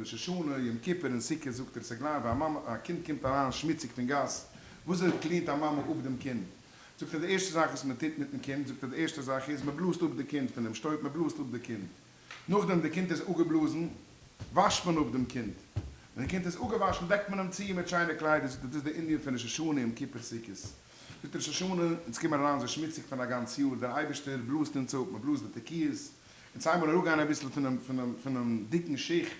ראש השנה, יום כיפור און סוכות זאגט ער ס'גלייך ווי א מאמע, א קינד קומט אריין שמוציג פון גאס, וויאזוי clean ט א מאמע אפ דעם קינד? זאגט ער די ערשטע זאך וואס מען טוט מיטן קינד, זאגט ער די ערשטע זאך איז מען בלאזט אפ די קינד פונעם שטויב, מען בלאזט אפ די קינד, נאכדעם די קינד איז אפגעבלאזן וואשט מען אפ דעם קינד, ווען די קינד איז אפגעוואשן דעקט מען אים צו מיט שיינע קליידער, זאגט ער דאס איז די ענין פון ראש השנה יום כיפור סוכות, זאגט ראש השנה אונז קומען אריין אזוי שמוציג פון א גאנץ יאר, דער אייבערשטער בלאזט אונז אפ, מען בלאזט די תקיעות, אונז הייבן אן אראפגיין אביסל פונעם פונעם פונעם דיקן שיכט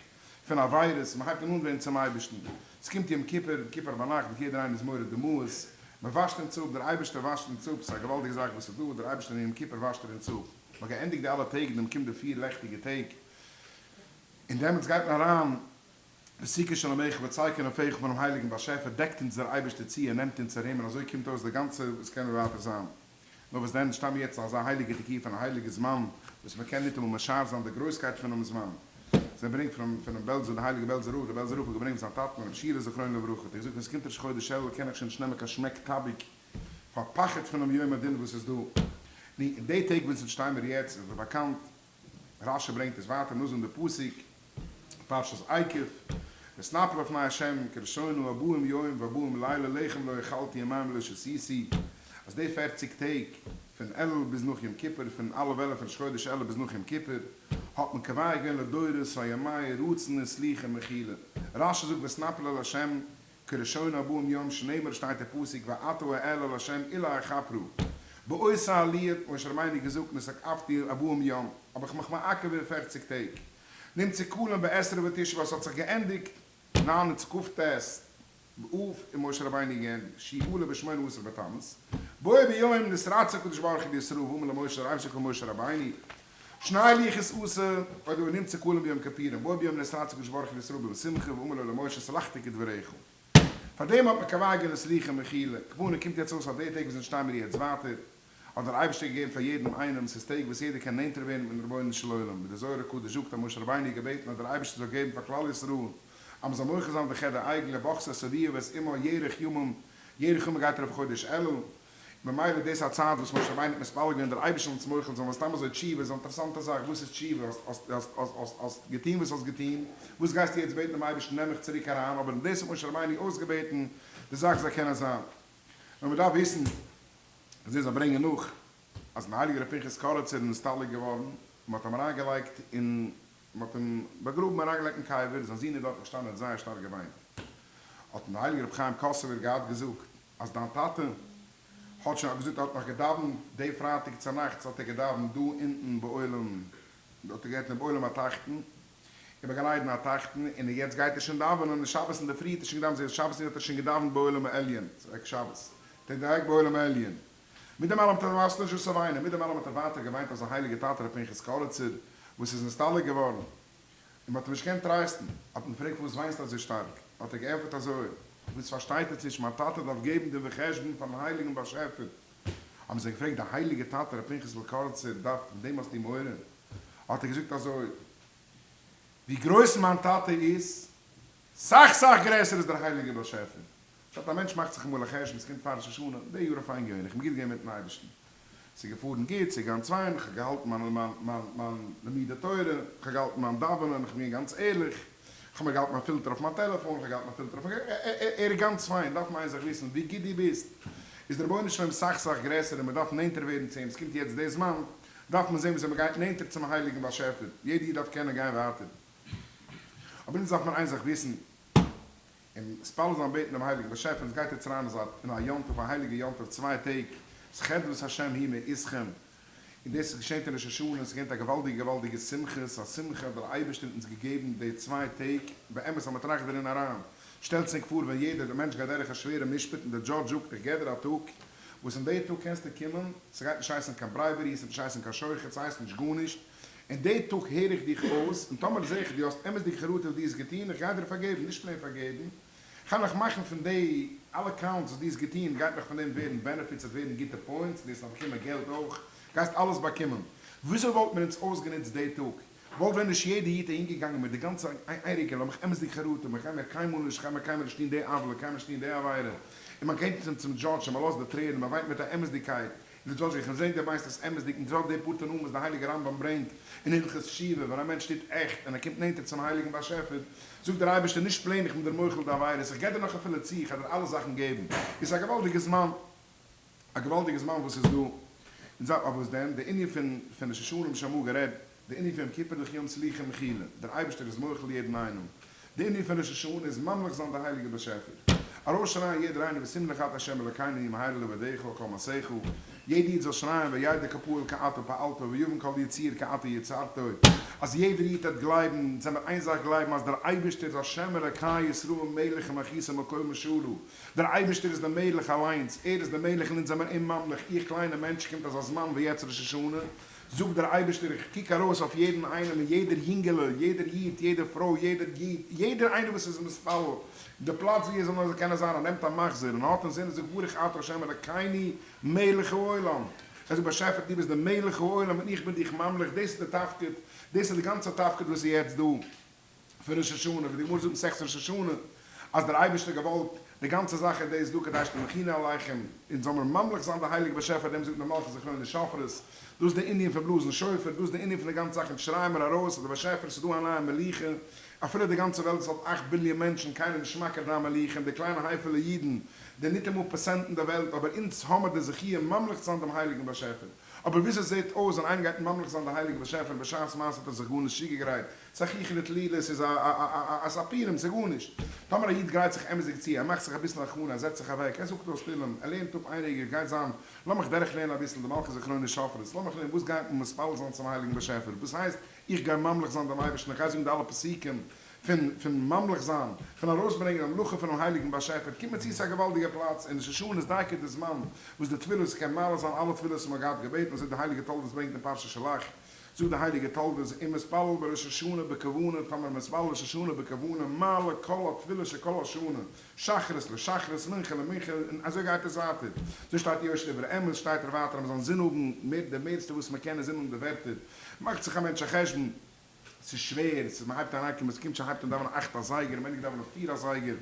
פון עבירות, מען הייבט אן אנווערן צום אייבערשטן, עס קומט יום כיפור, כיפור ביינאכט וועט יעדער איינער איז מוריד דמעות, מען וואשט אונז אפ, דער אייבערשטער וואשט אונז אפ, ס'איז א געוואלדיגע זאך וואס איז דא, דער אייבערשטער אין יום כיפור וואשט ער אונז אפ, מען האט געענדיגט די אלע טעג, דעם קומט די פיר לעכטיגע טעג, און דעמאלטס גייט מען אריין בסוכה של עמך בצל כנפיך פונעם הייליגן באשעפער, דעקט אונז דער אייבערשטער צו, ער נעמט אונז ארום, און אזוי קומט אויס די גאנצע וואס קען ווייטער זיין. נאר וואס דען, שטייען מיר יעצט אין אזא הייליגע תקופה, אין א הייליגע זמן, וואס מען קען ניטאמאל משער זיין די גרויסקייט פונעם זמן. זיי ברענגט פונעם פונעם בעלזער, די הייליגע בעלזער רב, דער בעלזער רב האט געברענגט פון זיין טאטן רבי שיעלע זכרונו לברכה, האט ער געזאגט ווען עס קומט ראש חודש אלול קען איך שוין נישט נעמען קיין שמעק טאביק פאר פחד פונעם יום הדין וואס איז דא. נו, אין די טעג וואס אונז שטייען מיר יעצט, איז דאך באקאנט, רשי ברענגט עס ווייטער נאכזאגן די פסוק, פרשת עקב, ואתנפל לפני ה' כראשונה ארבעים יום וארבעים לילה לחם לא אכלתי ומים לא שתיתי, אז די פערציג טעג פון אלול ביז נאך יום כיפור, פון א' אלול פון ראש חודש אלול ביז נאך יום כיפור, האט מען קובע געווען לדורות הימי רצון וסליחה ומחילה. רשי זאגט ואתנפל אל ה' כראשונה ארבעים יום שנאמר שטייט אין פסוק ועתה אעלה אל ה' אולי אכפרה באותה עליה האט משה רבינו געזאגט נתעכבתי ארבעים יום האב איך מיך מעכב געווען פערציג טעג נמצא כולם בעשרה ותשעה וואס האט זיך געענדיגט נײַן און כ"ט באב און משה רבינו געענדיגט שהוא עלה בשמונה עשר בתמוז בו ביום נתרצה הקדוש ברוך הוא לישראל ואמר למשה דער אייבערשטער זאגט פאר משה רבינו שני לוחות עשה אויב דא נמצא כולם ביום כיפורים בו ביום נתרצה הקדוש ברוך הוא לישראל בשמחה ואמר לו למשה סלחתי כדבריך. פאר דעם האט מען קובע געווען סליחה ומחילה, כמובן קומט יעצט אויס אז די טעג וואס אונז שטייען מיר יעצט ווייטער, האט דער אייבערשטער געגעבן פאר יעדעם איינעם, ס'איז טעג וואס יעדער קען נענטער ווערן מיטן רבונו של עולם, ווי דער זוהר הקדוש זאגט אז משה רבינו האט געבעטן אז דער אייבערשטער זאל געבן פאר כלל ישראל אז מ'זאל מוחל זיין די חטא העגל, ובכתה את אביה ואת אמה ירח ימים, ירח ימים גייט ארויף חודש אלול, ממילא דאס איז א צייט וואס משה רבינו האט מתפלל געווען דער אייבערשטער זאל אונז מוחל זיין, ווייל סתם אזוי תשובה איז א אינטערעסאנטע זאך, וואס איז תשובה? האסט האסט האסט האסט געטון וואס האסט געטון, וואס גייסטו יעצט בעטן דעם אייבערשטן נעם מיך צוריק אריין, אבער דאס האט משה רבינו אויסגעבעטן די זאך זאל קענען זיין. נאר מען דארף וויסן אז זיי ברענגען נאך אז דער הייליגער רבי פנחס קאריצער איז נסתלק געווארן, מען האט אים אריינגעלייגט אין מען האט אים באגראבן אריינגעלייגט אין קבר, זיין זון איז דארטן געשטאנען און האט זייער שטארק געוויינט, האט אים דער הייליגער רבי חיים קאסובער געהאט געזאגט אז דיין טאטע האט שוין געזאגט ער האט נאך געדאווענט די פרייטאג צונאכטס האט ער געדאווענט דא אונטן בעולם האט ער געהערט אין בעולם התחתון איבער גן עדן התחתון און יעצט גייט ער שוין דאווענען און שבת אינדערפרי האט ער שוין געדאווענט שבת אינדערפרי האט ער שוין געדאווענט בעולם העליון ס'איז שבת האט ער דירעקט בעולם העליון מיט דעם אלעם האט ער ווייסט נישט וואס צו וויינען מיט דעם אלעם האט ער ווייטער געוויינט אז זיין הייליגע טאטע ר' פנחס קאריצער וואס איז נסתלק געווארן און מען האט אים נישט געקענט טרייסטן, האט מען געפרעגט פארוואס וויינסטו אזוי שטארק, האט ער געענטפערט אזוי, וואס פארשטייט עטס נישט, מיין טאטע דארף געבן דין וחשבון פארן הייליגן באשעפער, האבן זיי געפרעגט, די הייליגע טאטע ר' פנחס'ל קאריצער דארף, פון דעם האסטו מורא? האט ער געזאגט אזוי, ווי גרויס מיין טאטע איז, סאך סאך גרעסער איז דער הייליגער באשעפער. פשט, א מענטש מאכט זיך אמאל א חשבון, ס'קומט פאר ראש השנה, די יאר איז פיין געווען, איך בין גוט געווען מיטן אייבערשטן, ס'איז געפארן גוט, ס'איז גאנץ פיין, איך האב געהאלטן מיין מיין מיין מיין לימודי תורה, איך האב געהאלטן מיין דאווענען, איך בין געווען גאנץ ערליך, איך האב מיר געהאלטן מיין פילטער אויף מיין טעלעפאן, איך האב געהאלטן מיין פילטער אויף מיין ער איז גאנץ פיין, דארף מען איין זאך וויסן, ווי גוט דו ביסט, איז דער רבונו של עולם סאך סאך גרעסער און מען דארף נענטער ווערן צו אים, ס'קומט יעצט דער זמן, דארף מען זען וויאזוי מען גייט נענטער צום הייליגן באשעפער, יעדע איד דארף קענען גיין ווייטער. אבער אונז דארף מען איין זאך וויסן, און מתפלל זיין בעטן דעם הייליגן באשעפער אונז גייט יעצט אריין אזא אין א יום טוב א הייליגע יום טוב צוויי טעג איז חדוות השם היא מעוזכם און דאס איז געשענט אין ראש השנה עס איז געווען א געוואלדיגע געוואלדיגע שמחה ס'איז א שמחה אז דער אייבערשטער האט אונז געגעבן די צוויי טעג באמת אז מען טראכט דערין אריין שטעלטס ענק פאר ווען יעדער מענטש גייט דורך א שווערע משפט און דער דזשאדזש זאגט איך געב דיר א טאג וואס אין די טאג קענסטו קומען ס'גייט נישט הייסן קיין bribery ס'וועט נישט הייסן קיין שוחד ס'הייסט נישט גארנישט און די טאג הער איך דיך אויס, און טאמער זעה איך דו האסט אמת'דיג חרטה וואס דו האסט געטון, איך גיי דיר פארגעבן, נישט plain פארגעבן, איך גיי נאך מאכן פון די אלע counts וואס דו האסט געטון, גייט נאך פון דעם ווערן benefits, ס'וועט ווערן גוטע points, דו וועסט נאך באקומען געלט אויך, גייסט אלעס באקומען. וויאזוי וואלט מען אונז אויסגענוצט די טאג? וואלט ווען נישט יעדע איד אהינגעגאנגען מיט די גאנצע איין רגע, לאמיך אמת'דיג חרטה האבן, איך גיי מער קיינמאל נישט, איך גיי מער קיינמאל נישט טון די עוולה, קיינמאל נישט טון די עבירה, און מען גייט צום דזשאדזש און מען לאזט די טרערן, מען וויינט מיט א אמת'דיגקייט. און דו זאלסט זיך זען דו מיינסט עס אמת'דיג און טראץ די פאר תנאים וואס די הייליגע רמב ם ברענגט אין הלכות תשובה ווען א מענטש טוט עכט און ער קומט נענטער צום הייליגן באשעפער זאגט דער אייבערשטער נישט plain איך בין דיר מוחל די עבירות איך געב דיר נאך אפילו צו איך וועל דיר אלע זאכן געבן איז א געוואלדיגע זמן א געוואלדיגע זמן וואס איז דא און זיי אבער וואס דען די ענין פון פון ראש השנה האבן שוין אמאל גערעדט די ענין פון יום כיפור דאך יום סליחה ומחילה דער אייבערשטער איז מוחל יעדן איינעם די ענין פון ראש השנה איז ממליך זיין די הייליגע באשעפער ארויסשרייען יעדער איינער ושים לך את ה' אלקינו ימהר לעבדיך כל מעשיך יעדע איד זאל שרייען וידע כל פעול כי אתה פעלתו ויבין כל יצור כי אתה יצרתו אז יעדער איד העט גלייבן זעמער איין זאך גלייבן אז דער אייבערשטער איז השם אלקי ישראל מלך ומלכותו מכל משלה דער אייבערשטער איז דער מלך אליינס, ער איז דער מלך און אונז זעמער אים ממליך, איך קליינע מענטש קומט אזא זמן ווי יעצט ראש השנה, זאגט דער אייבערשטער איך קוק ארויס אויף יעדן איינעם און יעדער יונגעלע, יעדער איד, יעדע פרוי, יעדער איד, יעדער איינער וואס איז מתפלל, אין די פלאץ ווי ער זאל נאר קענען זיין, ער נעמט א מחזור און האט אינזין און זאגט ברוך אתה ה' אלקינו מלך העולם, ער זאגט באשעפער דו ביסט דער מלך העולם און איך בין דיך ממליך, דאס איז די תפקיד, דאס איז די גאנצע תפקיד וואס איז יעצט דא. פון ראש השנה, ווי די גמרא זאגט אין מסכת ראש השנה, אז דער אייבערשטער האט געוואלט די גאנצע זאך איז דאס דא כדי שתמליכוני עליכם, אונז זאל מיר ממליך זיין די הייליגע באשעפער, דעם זאגט מען מלכות זכרונו שופרות, דאס איז די ענין פון בלאזן שופר, דאס איז די ענין פון די גאנצע זאך, אונז שרייען מיר ארויס אז די באשעפער ס'איז דא א נייע מלוכה, אפילו די גאנצע וועלט וואס האט אכט ביליאן מענטשן, קיינער נישט מכיר דיין מלוכה, און די קליינע הייפעלע אידן, די ניטאמאל פערסענט אין די וועלט, אבער אונז האמיר די זכיה ממליך צו זיין דעם הייליגן באשעפער. אבער וויאזוי זעט אויס ווען איינער גייט ממליך זיין די הייליגע באשעפער און בשעת מעשה האט ער זיך גארנישט צוגעגרייט, ס'איז א חוכא דטלולא, ס'איז א א א ס'איז א פורים, ס'איז גארנישט. טאמער א איד גרייט זיך אמת'דיג צו, ער מאכט זיך אביסל הכנה, ער זעצט זיך אוועק, ער זאגט אויס תהלים, ער לערנט אפ איין רגע, גייט זיין, לאמיך דורך לערנען אביסל די מלכות זכרונות שופרות, לאמיך לערנען וואס גייט מען מתפלל זיין צום הייליגן באשעפער, וואס הייסט איך גיי ממליך זיין דעם אייבערשטן, איך גיי זאגן די אלע פסוקים פון פון ממליך זיין, פון ארויסברענגען די המלכה פונעם הייליגן באשעפער, קומט מען צו צו א געוואלדיגע פלאץ, און ראש השנה איז דייקא די זמן וואס די תפילות קען מעלה זיין אלע תפילות וואס מען האט געהאט געבעטן, אזוי די הייליגע תולדות ברענגט אין פרשת שלח, זאגט די הייליגע תולדות, אם מתפלל בראש השנה בכוונה, טאמער מתפלל ראש השנה בכוונה, מעלה כל התפילה של כל השנה, שחרית לשחרית, מנחה למנחה, און אזוי גייט עס ווייטער. אזוי שטייט יושר דברי אמת, שטייט ער ווייטער אז מען זאל אינזין האבן מער די מערסטע וואס מען קען אינזין האבן די ווערטער, מאכט זיך א מענטש א חשבון, ס'איז שווער, ס'איז מ'הייבט אן אריינקומען, ס'קומט שוין הייבט אן דאווענען אכט אזייגער, מ'ענדיגט דאווענען פיר אזייגער,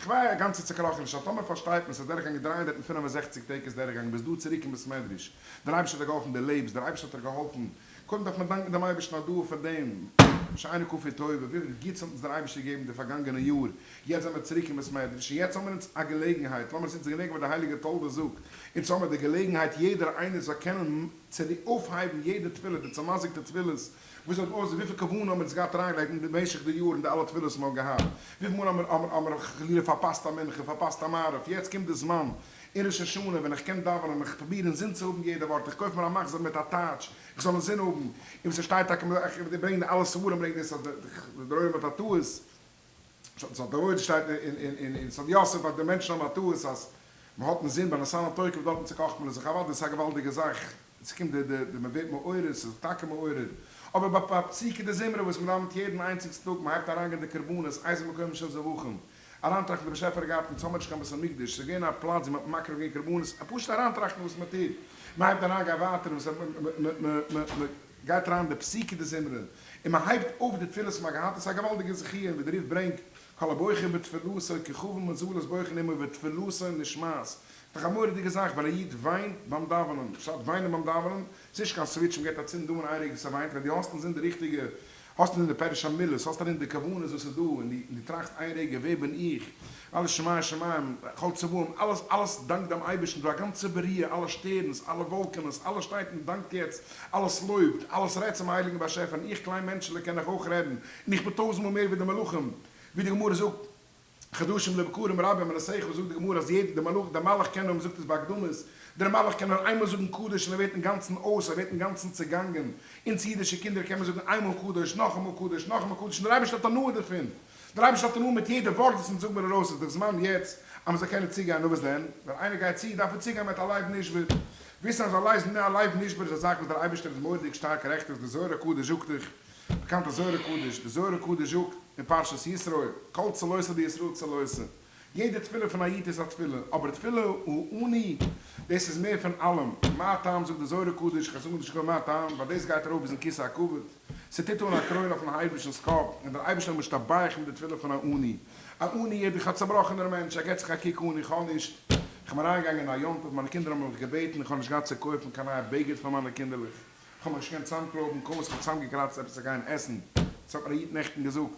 כ'וויי א גאנצע צוקראכעניש, אז טאמער פארשטייט מען ס'איז דורכגעגאנגען 365 טעג איז דורכגעגאנגען ביסט דא צוריק אין בית מדרש, דער אייבערשטער האט דיר געהאלפן דו לעבסט, דער אייבערשטער האט דיר געהאלפן, קודם דארף מען דאנקען דעם אייבערשטן א דעה פאר דעם, שאינו כפוי טובה, וויפיל גוטס האט אונז דער אייבערשטער געגעבן די פארגאנגענע יאר, יעצט זעמער צוריק אין בית מדרש, און יעצט האמיר אונז א געלעגנהייט, לאמיר עס נוצן געדענקען וואס די הייליגע תולדות זאגט, אונז האמיר די געלעגנהייט יעדער איינער זאל קענען צוריק אויפהייבן יעדע תפילה, די צעמזיקטע תפילות, וואס האט אויס וויפיל כוונה האבן מיר אונז געהאט אריינגעלייגט אין במשך די יארן די אלע תפילות וואס מיר האבן געהאט, וויפיל מאל האבן מיר האבן מיר חלילה פארפאסט א מנחה, פארפאסט א מעריב, יעצט קומט די זמן אין ראש השנה ווען איך קען דאווענען, איך פרוביר אינזין צו האבן יעדע ווארט, איך קויף מיר א מחזור מיט א טייטש, איך זאל אינזין האבן, און וואס עס שטייט טאקע, איך ברענג די אלע ספרים ברענגט דאס אז דער עולם האט א טעות, ס'האט דער שטייט אין יסוד יוסף אז די מענטשן האבן א טעות אז מען האט אינזין ביי נתנה תוקף דארטן צוקאכט מען זיך, אוודאי ס'איז א געוואלדיגע זאך, ס'קומט די די די מ'ווערט מעורר, ס'איז טאקע מעורר, אבער ביי ביי פסוקי דזמרה וואס מ'דאווענט יעדן איינציגסטן טאג, מ'הייבט אריינגיין די קרבנות, איזה מקום של זבחים, אריינטראכטן די באשעפער האט געהאט אונז האמיר נישט קיין בית המקדש, ס'איז געווען א פלאץ ווי מ'האט מקריב געווען קרבנות, פשוט אריינטראכטן וואס מ'טוט, מ'הייבט אריינגיין ווייטער וואס מ'גייט אריין די פסוקי דזמרה, און מ'הייבט אויף די תפילות וואס מ'האט געהאט, עס איז א געוואלדיגע זכי' און ווי די ריף ברענגט, כל הבוחר בתפילתו כוכבים ומזלות בוחין עמו ותפילתו נשמעת, ס'איז דאך א מורא'דיגע זאך ווען א איד וויינט ביים דאווענען, שטאט וויינען ביים דאווענען, ס'איז נישט קיין switch מ'געט א צינד אן איין רגע ס'וויינט, ווען דו האסט אינזין די ריכטיגע, האסט אינזין די פירוש המילות, האסט ארום די כוונות וואס איז דא, און דו טראכסט איין רגע ווער בין איך, אלעס שמי שמים, כל צבאים, אלעס אלעס דאנקט דעם אייבערשטן, דא א גאנצע בריאה, אלע שטערנס, אלע וואלקענעס, אלעס שטייט און דאנקט יעצט, אלעס לויבט, אלעס רעדט צום הייליגן באשעפער, און איך קליין מענטשעלע קען איך אויך רעדן, און איך בין טויזנט מאל מער ווי די מלאכים, ווי די גמרא זאגט, חדשים לבקרים רבים אמונתך זאגט די גמרא אז יעדער די מלאך דער מלאך קען נאר מ'זאגט עס ביי אקדמות דער מלאך קען נאר איינמאל זאגן קדוש און ער ווערט אינגאנצן אויס ער ווערט אינגאנצן צעגאנגען אונז אידישע קינדער קען מען זאגן איינמאל קדוש נאכאמאל קדוש נאכאמאל קדוש און דער אייבערשטער האט הנאה דערפון דער אייבערשטער האט הנאה מיט יעדע ווארט וואס אונז זאגן מיר ארויס איז דאך זמן יעצט אז מ'זאל קענען צוגיין נו וואס דען ווען איינער גייט צו דארף ער צוגיין מיט א לב נשבר וויסן אז א לב נשבר איז א זאך וואס דער אייבערשטער איז מורא'דיג שטארק רעכט איז די זוהר הקדוש זאגט איך באקאנטע זוהר הקדוש, די זוהר הקדוש זאגט אין פרשת יתרו, כל צלותא דישראל צלותא, יעדע תפילה פון א איד איז א תפילה, אבער תפילה העני, דאס איז מער פון אלעם, מה טעם זאגט די זוהר הקדוש, איך זאג נישט מה טעם, ווייל דאס גייט ארויף ביזן כסא הכבוד, ס'טוט אן א קרוין אויפן אייבערשטנ'ס קאפ, און דער אייבערשטער איז משתבח מיט די תפילה פון א עני, א עני איז דאך א צובראכענער מענטש, ער געבט זיך א קוק אן, איך האב נישט. איך בין אריינגעגאנגען אין א יום טוב, מיינע קינדער האבן מיך געבעטן, איך האב נישט געהאט צו קויפן קיין נייע בגד פאר מיינע קינדערלעך, איך האב מיך נישט געקענט צוזאמקלויבן, קוים וואס איך האב צוזאמגעקראצט עפעס צו גיין עסן, דאס האט מיר א איד נעכטן געזאגט,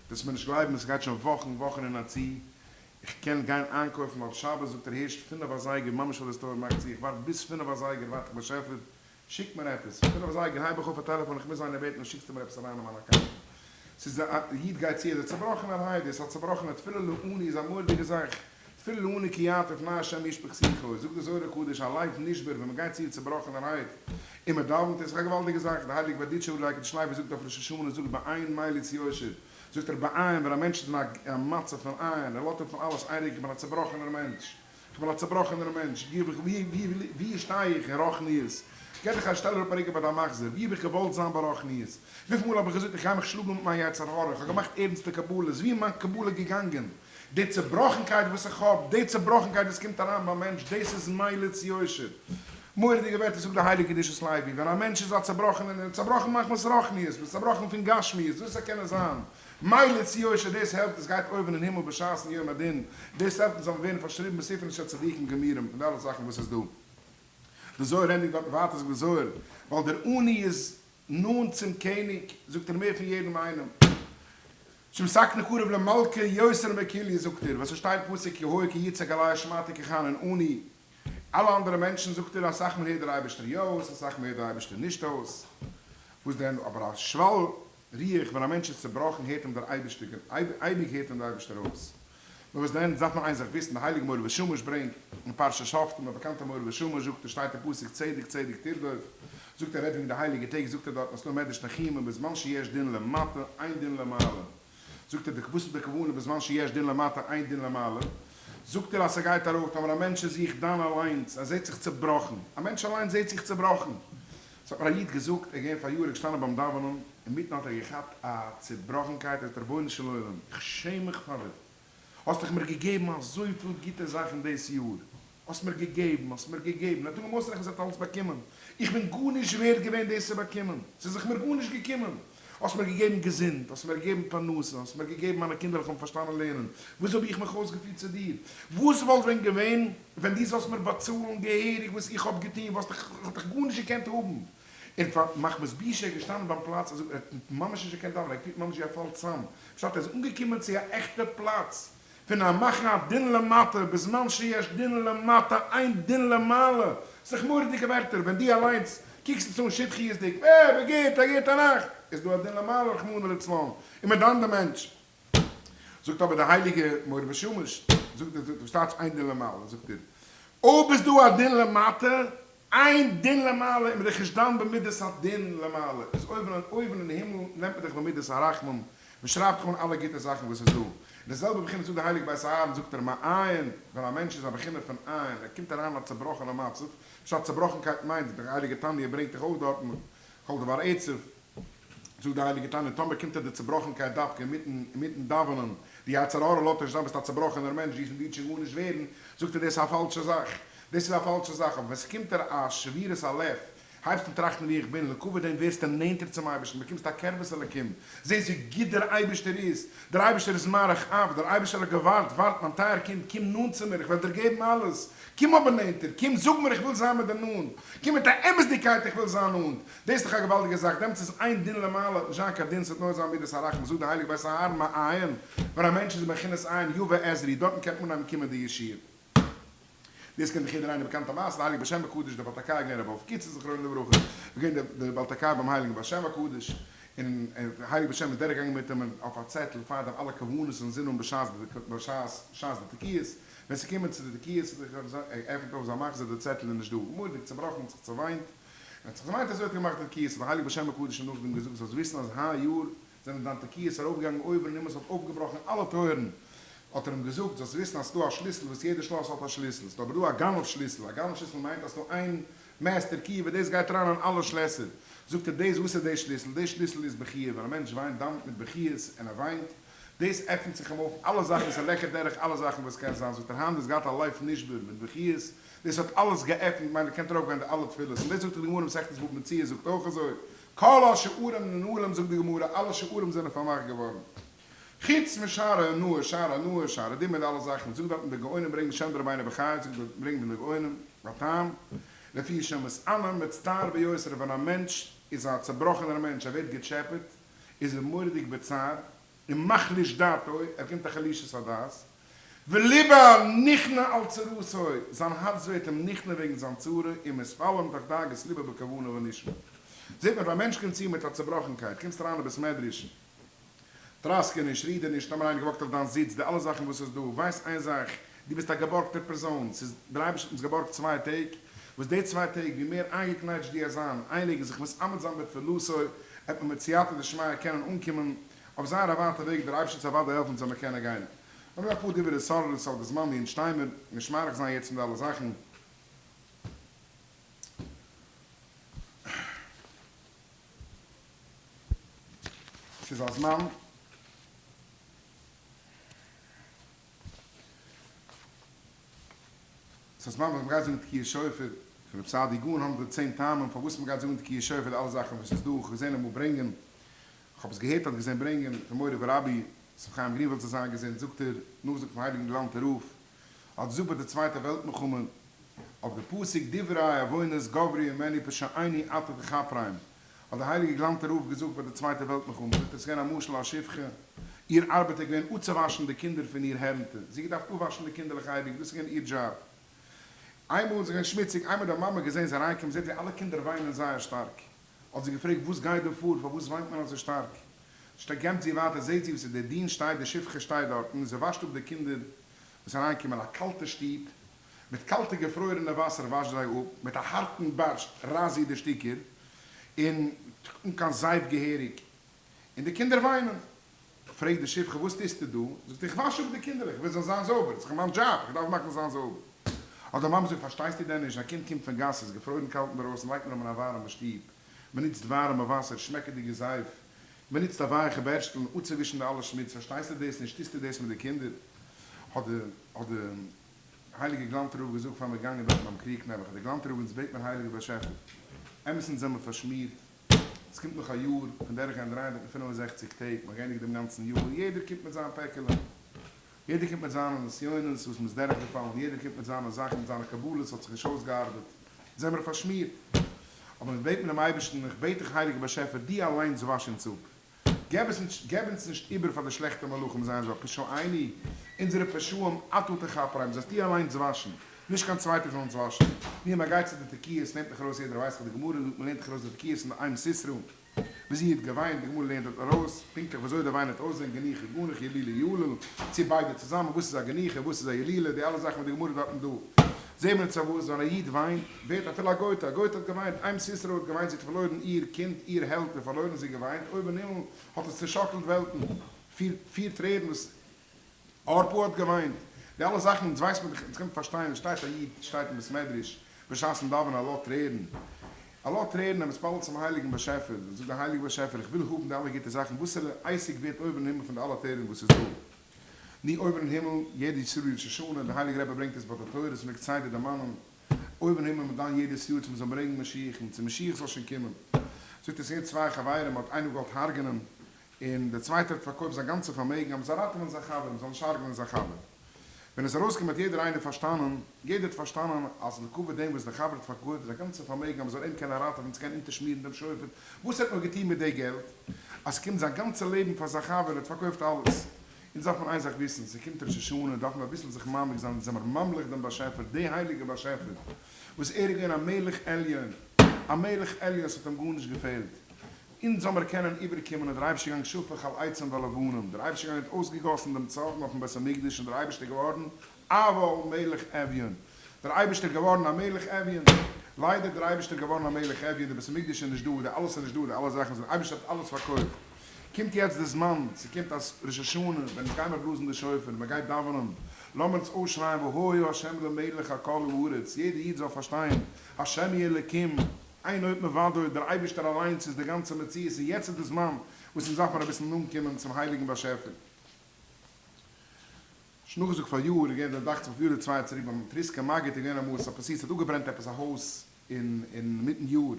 וועסט מיר נישט גלייבן, עס גייט שוין וואכן וואכן אין א צי, איך קען גיין איינקויפן אויף שבת, זאגט ער הערשט פינף אזייגער, ממש פאר די store מאכט צו, איך ווארט ביז פינף אזייגער ווארט איך באשעפער, שיק מיר עפעס, פינף אזייגער הייב איך אויף א טעלעפאן, איך מוז איינער בעטן שיקסטו מיר עפעס אריין אין מיין account. ס'איז א איד גייט צו איז א צובראכענערהייט, דאס א צובראכענע תפילה לעני איז א מורא'דיגע זאך, תפילה לעני כי יעט לפני השם ישפוך שיחו, זאגט די זוהר הקדוש א לב נשבר ווען מ'גייט צו צובראכענערהייט און מ'דאווענט איז א געוואלדיגע זאך, די הייליגע בארדיטשובער לייק די שלייפער זאגט אויף ראש השנה זאגט בעין מליץ יושר, זאגט ער בעין ווען א מענטש איז אין א מצב פון אין, ער לאזט אפ פון אלעס איין רגע איך בין א צובראכענער מענטש, כ'בין א צובראכענער מענטש, ווי שטיי איך אין רוחניות? געב דיך א שטעל אראפ א רגע ביי דיין מחזור, ווי האב איך געוואלט זיין ברוחניות? וויפיל מאל האב איך געזאגט איך גיי מיך שלאגן מיט מיין יצר הרע, איך האב געמאכט ערנסטע קבלות, ווי איז מיין קבלה געגאנגען? די צובראכנקייט וואס איך האב, די צובראכנקייט וואס קומט אריין ביים מענטש, דאס איז מליץ יושר. מורא'דיגע ווערטער זאגט די הייליגע קדושת לוי, ווען א מענטש איז א צובראכענער, און צובראכן מחמת רוחניות, מ'איז צובראכן פון גשמיות, וואס עס קען זיין, מליץ יושר, דאס העלפט עס גייט אויבן אין הימל בשעת'ן יום הדין, דאס העלפט אונז זאלן ווערן פארשריבן בספרן של צדיקים גמורים, פון די אלע זאכן וואס איז דא. די זוהר ענדיגט דארטן ווייטער זאגט די זוהר, ווייל דער עני איז נאנט צום קעניג, זאגט ער מער פון יעדעם איינעם, שמסקנה קרוב למלכה יותר מכולהו זאגט ער, וואס עס שטייט פסוק כי הוי כי יצעק אלי שמעתי כי חנון אני, אלע אנדערע מענטשן זאגט ער אסאך מאל הערט דער אייבערשטער יא אויס אסאך מאל הערט דער אייבערשטער נישט אויס, וואס דען אבער א שval רוח, ווען א מענטש איז צעבראכן הערט אים דער אייבערשטער, אייביג הערט אים דער אייבערשטער אויס. נאר וואס דען, דארף מען איין זאך וויסן, די הייליגע מאור ושמש ברענגט אין פרשת שופטים, א באקאנטע מאור ושמש זאגט, עס שטייט אין פסוק צדק צדק תרדוף, זאגט ער רעדט וועגן די הייליגע טעג, זאגט ער דארטן אז ס'דא מדרש תנחומא בזמן שיש דין למטה אין דין למעלה, זאגט ער וואס איז די כוונה בזמן שיש דין למטה אין דין למעלה, זאגט ער אז ס'גייט ארויף טאמער א מענטש איז זיך דן אליינס, ער זעט זיך צעבראכן, א מענטש אליינס זעט זיך צעבראכן, ס'האט מיר א איד געזאגט, ער איז געווען פאריאר געשטאנען ביים דאווענען, אינמיטן האט ער געכאפט א צובראכנקייט, ער זאגט רבונו של עולם, איך שעם מיך פאר דיר, האסט דאך מיר געגעבן אזויפיל גוטע זאכן דאס יאר, האסט מיר געגעבן, האסט מיר געגעבן, ער האט אנגעהויבן אויסרעכענען וואס ער האט אלעס באקומען, איך בין גארנישט ווערד געווען דאס צו באקומען, ס'איז זיך מיר גארנישט געקומען, האסט מיר געגעבן געזונט, האסט מיר געגעבן פרנסה, האסט מיר געגעבן מיינע קינדערלעך האבן פארשטאנען לערנען, וואס האב איך מיך אויסגעפירט צו דיר? וואס וואלט ווען געווען ווען דו זאלסט מיר באצאלן געהעריג וואס איך האב געטון, וואלסט איך וואלט איך גארנישט געקענט האבן. און פאר מחמת בושה איז געשטאנען ביים פלאץ, ער זאגט ער האט ממש נישט געקענט דאווענען, ער האט געפילט ממש ווי ער פאלט צאם, פשט ער איז אנגעקומען צו א עכטע פלאץ פון א מאכן א דין למטה בזמן שיש דין למטה אין דין למעלה, ס'דאך מורא'דיגע ווערטער, ווען דו אליינס קוקסט עס אן שטחיות'דיג, אה, ווי גוט, א גוטע נאכט, איז דא א דין למעלה רחמנא לצלן, און מ'דן די מענטש. זאגט אבער די הייליגע מאור ושמש, זאגט ער, וואס טייטש אין דין למעלה, זאגט ער, אויב איז דא א דין למטה, אין דין למעלה, איז מען דאך נישט דן במידת הדין למעלה, איז אויבן אויבן אין הימל נעמט מען דאך במידת הרחמים, מען שרייבט דאך אן אלע גוטע זאכן וואס איז דא, און די זעלבע בחינה זאגט די הייליגע בית אהרן, זאגט ער מאין, ווען א מענטש איז א בחינה פון אין, ער קומט אריין אין א צובראכענע מצב, פשט צובראכנקייט מיינט, די הייליגע תניא ברענגט דאך אויך דארטן, כל דבר עצב, זאגט די הייליגע תניא, טאמער קומט דיר די צובראכנקייט דווקא אינמיטן אינמיטן דאווענען, די יצר הרע לאזט נישט זיין ביסט א צובראכענער מענטש, דו וועסט שוין גארנישט ווערן, זאגט ער דאס איז א פאלשע זאך, דאס איז א פאלשע זאך, אבער ווען ס'קומט דיר א שבירת הלב, הייבסט אן טראכטן ווי איך בין, לכבוד דעם ווערסטו נענטער צום אייבערשטן, באקומסט א קרבת אלקים, זעסט ווי גוט דער אייבערשטער איז, דער אייבערשטער איז מאריך אף, דער אייבערשטער האט געווארט, ווארט מיין טייער קינד, קום נאנט צו מיר, איך וועל דיר געבן אלעס, קום אבער נענטער, קום זאג מיר איך וויל זיין מיט דיר נאנט, קום מיט א אמת'דיגקייט איך וויל זיין נאנט, דאס איז דאך א געוואלדיגע זאך, דעמאלטס איז אין דין למעלה, וועט נישט זיין קיין דין, ס'וועט נאר זיין מידת הרחמים, זאגט די הייליגע בית אהרן מאין, ווען א מענטש איז בבחינת אין יבא עזרי, דארטן קען אנהייבן קומען די ישועה. דאס קען דאך יעדער איינער באקאנטע מעשה, די הייליגע בעל שם הקדוש, דער בעל תקיה איז געווען רבי וואלף קיצעס זכרונו לברכה, איז געווען דער בעל תקיה ביים הייליגן בעל שם הקדוש, און דער הייליגער בעל שם איז דורך געגאנגען מיט אים אויף א צעטל פאר דעם אלע כוונות און זינען בשעת די תקיעות, ווען ס'איז געקומען צו די תקיעות, ער עפנט אויף זיין מחזור די צעטל איז נישט דא, מורא'דיג צעבראכן, האט זיך צעוויינט, ער האט זיך צעוויינט אזוי האט ער געמאכט די תקיעות, האט דער הייליגער בעל שם הקדוש אים נאכדעם געזאגט זאלסט וויסן אז היי יאר זענען דיין תקיעות ארויפגעגאנגען אויבן און הימל ס'האט אויפגעבראכן אלע טויערן, האט ער אים געזאגט, זאלסט וויסן אז ס'דא א שליסל וואס יעדע שלאס האט א שליסל, ס'דא אבער דא א גנב שליסל, א גנב שליסל מיינט אז ס'דא איין master key וואס דאס גייט אריין אין אלע שלעסער, זאגט ער דאס וואס איז דאס שליסל, דאס שליסל איז בכיה, ווען א מענטש וויינט דאווענט מיט בכיות און ער וויינט, דאס עפנט זיך אים אויף אלע זאכן, ס'איז לעכער דורך אלע זאכן וואס קען זיין, זאגט ער היינט האסט געהאט א לב נשבר מיט בכיות, דאס האט אלעס געעפנט, מיינט קענט ארויפגיין די אלע תפילות, און דאס זאגט דאך די גמרא מסכת בבא מציעא זאגט אויך אזוי, כל השערים ננעלים זאגט די גמרא אלע שערים זענען פארמאכט געווארן. חוץ משער הנאה, שער הנאה, שער הדמעה, די אלע זאכן, זאגט דארטן די גאונים ברענגן שם דרבינו בחיי, זאגט דארט ברענגן פון די גאונים, הטעם, לפי שמתענה מצטער ביותר, ווען א מענטש איז א צעבראכענער מענטש, ער ווערט געטשעפעט, איז ער מורא'דיג בצער, און מחליש דעתו, ער קומט א חלישות הדעת, וליבו נכנע על צרתו, זיין הארץ ווערט אים נכנע וועגן זיין צרה, און מתפלל מתוך דאגת ליבו בכוונה ונשמה. זעט מען ווען א מענטש קומט צו מיט א צעבראכנקייט, קומסט אריין אין בית מדרש, טראסקע נישט, רידער נישט, האמיר איינער געוואקט אויף דיין זיץ, די אלע זאכן וואס איז דא, ווייס איין זאך, דו ביסט א געבארגטער פערזאן, ס'איז, דער אייבערשטער האט אונז געבארגט צוויי טעג, וואס די צוויי טעג, ווי מער איינגעקנייטשט דו עסט זיין, איינלייגן זיך מתאמץ זיין בתפילתו, עט מען מיט סייעתא דשמיא קענען אנקומען אויף זייער א ווייטע וועג, דער אייבערשטער זאל אוודאי העלפן זאל מען קענען גיין. לאמיר אפאר דברי התעוררות אויף די זמן ווי אונז שטיימער, נישט מאריך זיין יעצט מיט די אלע זאכן. ס'איז א זמן. ס'איז א זמן וואס מ'גייט זאגן תקיעת שופר, פון רב סעדי' גאון האבן די צען טעמים פארוואס מ'גייט זאגן תקיעת שופר, די אלע זאכן וואס איז דא, כ'האב געזען אמאל ברענגען, כ'האב עס געהערט האט געזען ברענגען פון מורי ורבי ר' חיים גרינוואלד זאל זיין געזונט זאגט ער, נאכזאגט פון הייליגן גלאנטער רב, האט געזאגט ביי די צווייטע וועלט מלחמה אויף די פסוק דברי עוונות גברו ממני פשעיני אתה תכפרם האט די הייליגע גלאנטער רב געזאגט ביי די צווייטע וועלט מלחמה זאגט ער ס'איז געווען א משל א שפחה איר ארבעט איז געווען אפצואוואשן די קינדער פון איר הערנטע זי האט געדארפט אפוואשן די קינדערלעך אייביג דאס איז געווען איר דזשאב איינמאל איז געווען שמוציג איינמאל די מאמע געזען זי אריינקומען זעט ווי אלע קינדער וויינען זייער שטארק האט זי געפרעגט וואס גייט דא פאר פארוואס וויינט מען אזוי שטארק שטעקט זי ווייטער זעט זי ווי ס'איז דער דין שטייט די שפחה שטייט דארטן און זי וואשט אפ די קינדער וואס אריינקומען א קאלטע שטוב מיט קאלטע געפרוירענע וואסער וואשט זיי אפ, מיט א הארטן בארשט רייסט זי די שטיקער, און אן קיין זייף געהעריג, און די קינדער וויינען. פרעגט די שפחה וואס טוסטו דא? זאגט זי איך וואש אפ די קינדערלעך, איך וויל זיי זיין זויבער, ס'איז מיין דזשאב, איך דארף מאכן זיין זויבער. האט די מאמע געזאגט פארשטייסטו דען נישט, א קינד קומט פון גאס, ס'איז געפרוירן קאלט אינדערויסן, לייגט מען אים אין א ווארעמע שטוב, מען נוצט ווארעמע וואסער, שמעקעדיגע זייף, מען נוצט א ווייעכע בערשטל אפצוווישן די אלע שמוץ, פארשטייסטו דאס נישט, טוסטו דאס מיט די קינדער? האט די האט די הייליגע גלאנטער רב געזאגט פאר מיר געגאנגען דארטן ביים קריג נעבעך, האט די גלאנטער רב אונז בעט מיר הייליגער באשעפער, אמת אונז זעמער פארשמירט, עס קומט נאך א יאר פון דורך גיין 365 טעג, מ'האט געענדיגט דעם גאנצן יאר, יעדער קומט מיט זיין פעקעלע, יעדער קומט מיט זיינע נסיונות וואס מ'איז דורך געפאלן, יעדער קומט מיט זיינע זאכן, מיט זיינע קבלות האט זיך נישט אויסגעארבעט, זעמער פארשמירט, אבער מיר בעטן דעם אייבערשטן, איך בעט דיך הייליגער באשעפער, דו אליינס וואש אונז אפ, געב עס נישט, געב אונז נישט איבער פאר די שלעכטע מלאכים זיי אונז פשעינו, אונזערע פשעים אתה תכפרם, זאלסט דו אליינס וואשן, נישט קיין צווייטער זאל אונז וואשן. נו, מען גייט צו די תקיעות, נעמט מיך ארויס יעדער ווייסט דאך די גמרא זאגט מען לערנט דאך ארויס די תקיעות פון די אם סיסרא, ווי זי האט געוויינט, די גמרא לערנט דארט ארויס פונקטליך ווי אזוי די וויין האט אויסזען, גנוחי גנוח ילולי יליל, צו ביידע צוזאמען, וואס איז א גנוחה, וואס איז א ילולה, די אלע זאכן וואס די גמרא דארטן דא. זעהן מיר צו וואס ווען א איד וויינט, ווערט אפילו א גויטע, א גויטע האט געוויינט, אם סיסרא האט געוויינט, זי האט פארלוירן איר קינד, איר העלד איז פארלוירן, זי געוויינט, אויבן אין הימל האט עס צעשאקלט וועלטן, פיר פיר טרערן וואס ערפה האט געוויינט, די אלע זאכן אונז ווייסט מען דאך, אונז קען מען פארשטיין, עס שטייט א איד שטייט אין בית מדרש בשעת'ן דאווענען א לאזט טרערן, א לאזט טרערן, ער מתפלל צום הייליגן באשעפער, זאגט דער הייליגער באשעפער איך וויל האבן די אלע גוטע זאכן, וואסערע עסק ווערט אויבן אין הימל פון די אלע טרערן וואס איז דא? ני אויבן אין הימל, יעדע ישראל ראש השנה, דער הייליגער רבי ברענגט עס ביי די תורות מען כסדר דערמאנען, אויבן אין הימל מען דאן יעדעס יאר צו מען זאל ברענגען משיח'ן, צו משיח זאל שוין קומען. זאגט ער ס'געווען צוויי חברים האט איינער געוואלט הרג'נען, און דער צווייטער האט פארקויפט זיין גאנצע פארמעגן אז מען זאל ראטעווען זיין חבר, מען זאל נישט הרג'נען זיין חבר. ווען עס איז ארויסגעקומען האט יעדער איינער פארשטאנען, יעדער האט פארשטאנען אז לכבוד דעם וואס דער חבר האט פארקויפט זיין גאנצע פארמעגן אז מען זאל אים קענען ראטעווען צו קענען אונטערשמירן דעם שופט, וואס ער האט נאר געטון מיט די געלט, אז ס'קומט זיין גאנצע לעבן פאר זיין חבר, ער האט פארקויפט אלעס. אונז דארף מען איין זאך וויסן, ס'קומט ראש השנה דארף מען אביסל זיך מעמיק זיין, אונז זעמער ממליך דעם באשעפער, די הייליגע באשעפער, וואס ער איז געווען א מלך עליון, א מלך עליון, ס'האט אים גארנישט געפעלט, אונז זאל מיר קענען איבערקומען איז דער אייבערשטער געגאנגען שפך על עצים ועל אבנים, דער אייבערשטער געגאנגען האט אויסגעגאסן דעם צארן אויפן בית המקדש און דער אייבערשטער געווארן אבל מלך אביון, דער אייבערשטער געווארן א מלך אביון, ליידער דער אייבערשטער געווארן א מלך אביון, די בית המקדש איז נישט דא, די אלעס איז נישט דא, די אלע זאכן זענען, אייבערשטער האט אלעס פארקויפט, קומט יעצט די זמן, ס'קומט אז ראש השנה, ווען אונז גיימער בלאזן די שופר, מען גייט דאווענען, לאמיר אונז אויסשרייען והיה ה' למלך על כל הארץ, יעדע איד זאל פארשטיין, השם הוא אלקים, אין עוד מלבדו, דער אייבערשטער אליינס איז די גאנצע מציאות און יעצט איז די זמן וואס אונז דארף מיר אביסל אנקומען צום הייליגן באשעפער. שוין נאכגעזאגט פאר יאר, איז געווען דאכט זיך יאר אדער צוויי צוריק ביים טריסקער מגיד איז געווען אמאל עס האט פאסירט ס'האט אפגעברענט עפעס א הויז אין אינמיטן יאר.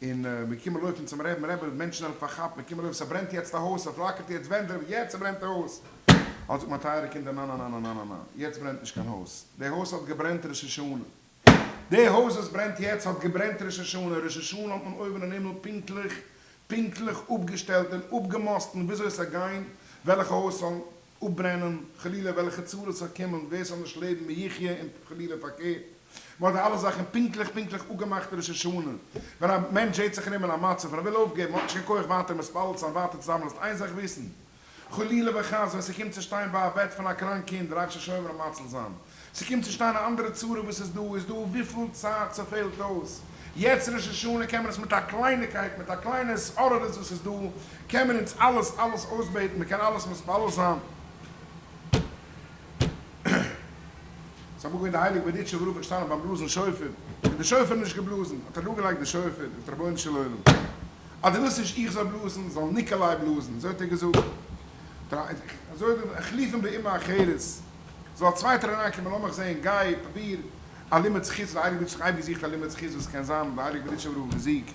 און מיר קומען לויפן צום רעבן, רבי, מענטשן זענען פארכאפט, מיר קומען לויפן, ס'ברענט יעצט א הויז, ס'פלאקערט יעצט ווענט, רבי, יעצט ס'ברענט די הויז. אלץ זאגט מיין טייערע קינדער, ניין ניין ניין ניין ניין ניין, יעצט ברענט נישט קיין הויז, די הויז האט געברענט ראש השנה, די הויז וואס ברענט יעצט האט געברענט ראש השנה, ראש השנה האט מען אויבן אין הימל פונקטליך פונקטליך אפגעשטעלט און אפגעמאסטן וויאזוי עס זאל גיין, וועלכע הויז זאל אפברענען, חלילה וועלכע צרות זאל קומען, ווער ס'זאל נישט לעבן מי יחיה און חלילה פארקערט. מען האט די אלע זאכן פונקטליך פונקטליך אפגעמאכט ראש השנה. ווען א מענטש זעט זיך ארום אין א מצב און ער וויל אויפגעבן, האט נישט קיין כח ווייטער מתפלל צו זיין, ווייטער צו דאווענען, זאלסט איין זאך וויסן, חלילה וחס ווען ס'קומט צו שטיין ביי א בעט פון א קראנק קינד, דער אייבערשטער שומר און מציל זיין, ס'קומט צו שטיין א אנדערע צרה וואס איז דא, איז דא וויפיל צייט ס'פעלט אויס, יעצט ראש השנה קען מען עס מיט א קלייניקייט, מיט א קליינע התעוררות וואס איז דא, קען מען אונז אלעס אלעס אויסבעטן, מ'קען אלעס מתפלל זיין. ס'איז אמאל געווען די הייליגע בארדיטשובער רב איז געשטאנען ביים בלאזן שופר, און די שופר האט נישט געבלאזן, האט ער אראפגעלייגט די שופר, זאגט רבונו של עולם, אז דו ווילסט נישט איך זאל בלאזן, זאל ניקאליי בלאזן, אזוי האט ער געזאגט, אזוי האט ער, החליפן באומה אחרת, זאל א צווייטער אריינקומען, לאמיך זען, גיי פרוביר א לימוד זכות, די הייליגע בארדיטשובער האט אייביג געזוכט א לימוד זכות וואס קען זיין, די הייליגע בארדיטשובער רב האט געזיגט,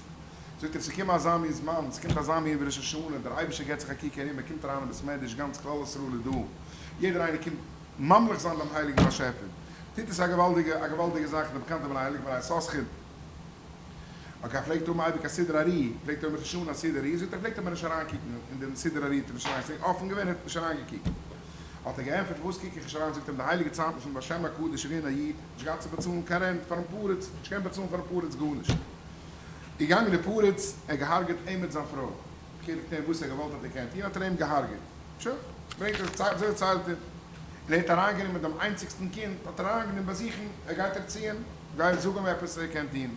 זאגט ער, ס'קומט אזא מין זמן, ס'קומט אזא מין ווי ראש השנה, דער אייבערשטער געבט זיך א קוק ארום, מען קומט אריין אין בית מדרש, גאנץ כלל ישראל איז דא, יעדער איינער קומט ממליך זיין דעם הייליגן באשעפער, טוט עס א געוואלדיגע א געוואלדיגע זאך, די באקאנטע בני הייליגע בני יששכר, okay ער פלעגט האבן אייביג א סידור ארי, פלעגט האבן ראש השנה א סידור ארי, זאגט ער פלעגט אבער נישט אריינקוקן אין דעם סידור ארי, האט ער נישט אריין, ס'איז אפן געווען ער האט נישט אריינגעקוקט, האט ער געענטפערט פארוואס קוק איך נישט אריין, זאגט אים די הייליגע צייטן פון בעל שם הקדוש איז געווען א איד, נישט געהאט צו באצאלן קיין rent פארן פריץ, נישט געקענט באצאלן פארן פריץ גארנישט, געגאנגען די פריץ, ער האט געהארגעט אים מיט זיין פרוי, קערט אים וואס ער געוואלט האט ער געקענט טון האט ער אים געהארגעט, שוין, ברענגט ער אזוי דערציילט ער, און ער האט אריינגענומען דעם איינציגסטן קינד, האט ער אריינגענומען ביי זיך און ער גייט ערציען, גיי זאג אים עפעס ער קען טון.